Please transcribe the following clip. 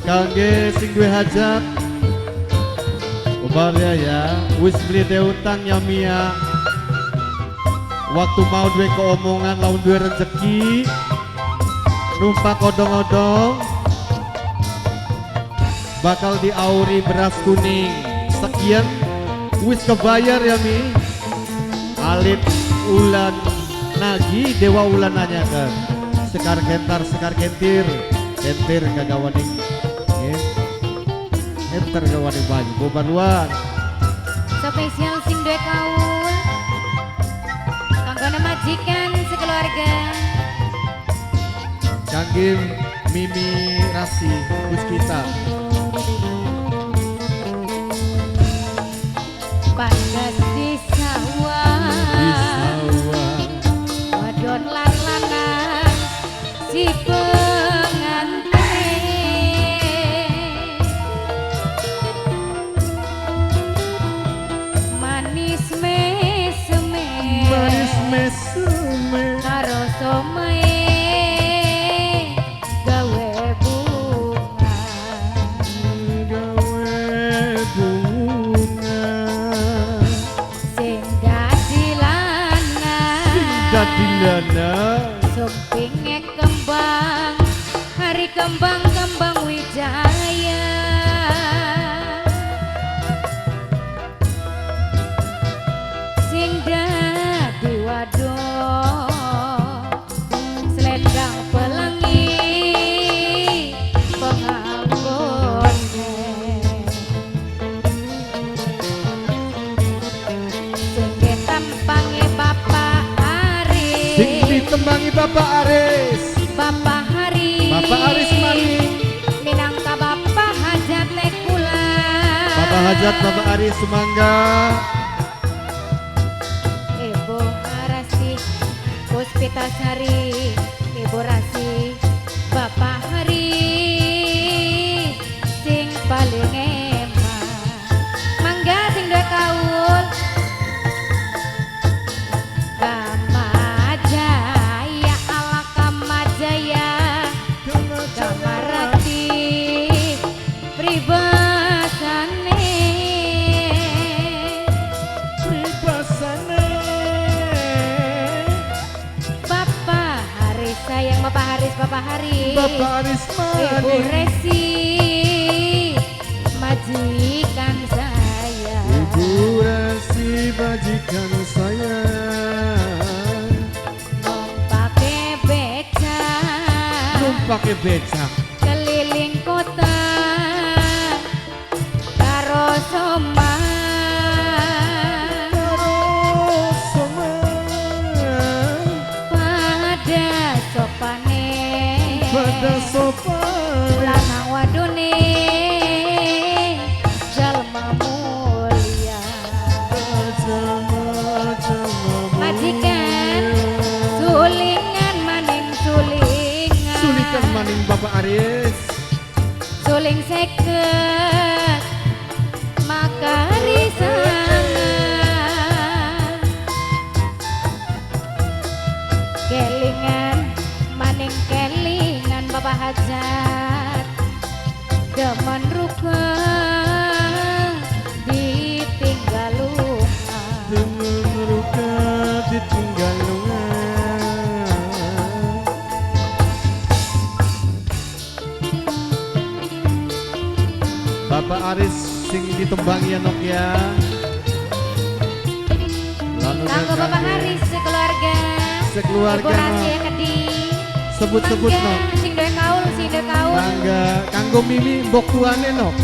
Kangge sing duwe hajat Ubarya ya, wis beli de utang ya Mia. Waktu mau duwe keomongan lawan duwe rezeki, numpak odong-odong bakal diauri beras kuning. Sekian wis kebayar ya Mi. Alit ulan nagi dewa ulan nanyakan. Sekar kentar sekar kentir, kentir kagawaning. Enter gawaning banyu bobaruan. Spesial sing duwe kaul. Kanggone majikan sekeluarga. Kangge Mimi Rasi Puskita. Pantes di sawah. Di sawah. Wadon lan lanang si pengantin. Manis meseme. Manis meseme. Karo somai gawe bunga. Gawe bunga. Sing dadi lanang. Sing dadi lanang. Sumpinge kembang, hari kembang kembang wijaya. Sing dadi wadon, selendang pelangi penganggone. Sing ditempangi Bapak Aris. Sing ditembangi Bapak Aris. Bapak Haris. Bapak Aris maning. Minangka Bapak Hajat kula. Bapak Hajat, Bapak Aris sumangga. Ibu Harasi Puspitasari, Ibu Rasi, Bapak Haris sing paling emah. Mangga sing duwe kaul. Kamajaya ala Kamajaya, Kamarati pribasane. Pribasane. Bapak Haris sayang, Bapak Haris, Bapak Haris. Bapak Aris Ibu maning. Resi majikan saya. Ibu Resi majikan saya. Numpake becak. Numpake becak. Keliling kota karo soma. Karo soma. Pada sopane. Pada sopane. Lanang wadone jalma mulia. Majikan sulingan maning sulingan. Sulikan maning Bapak Aris. Suling seket makari sangat. Kelingan maning kelingan Bapak Hajat. Demen ruka ditinggal lunga. Demen ruka ditinggal lunga. Bapak Aris sing ditembangi ya Nok ya. Lalu Kanggo Bapak Haris sekeluarga. Sekeluarga. Ibu Rasi Kedi. Sebut-sebut Nok. Sing duwe kaul, sing duwe kaul. Mangga kanggo Mimi mbok tuane Nok.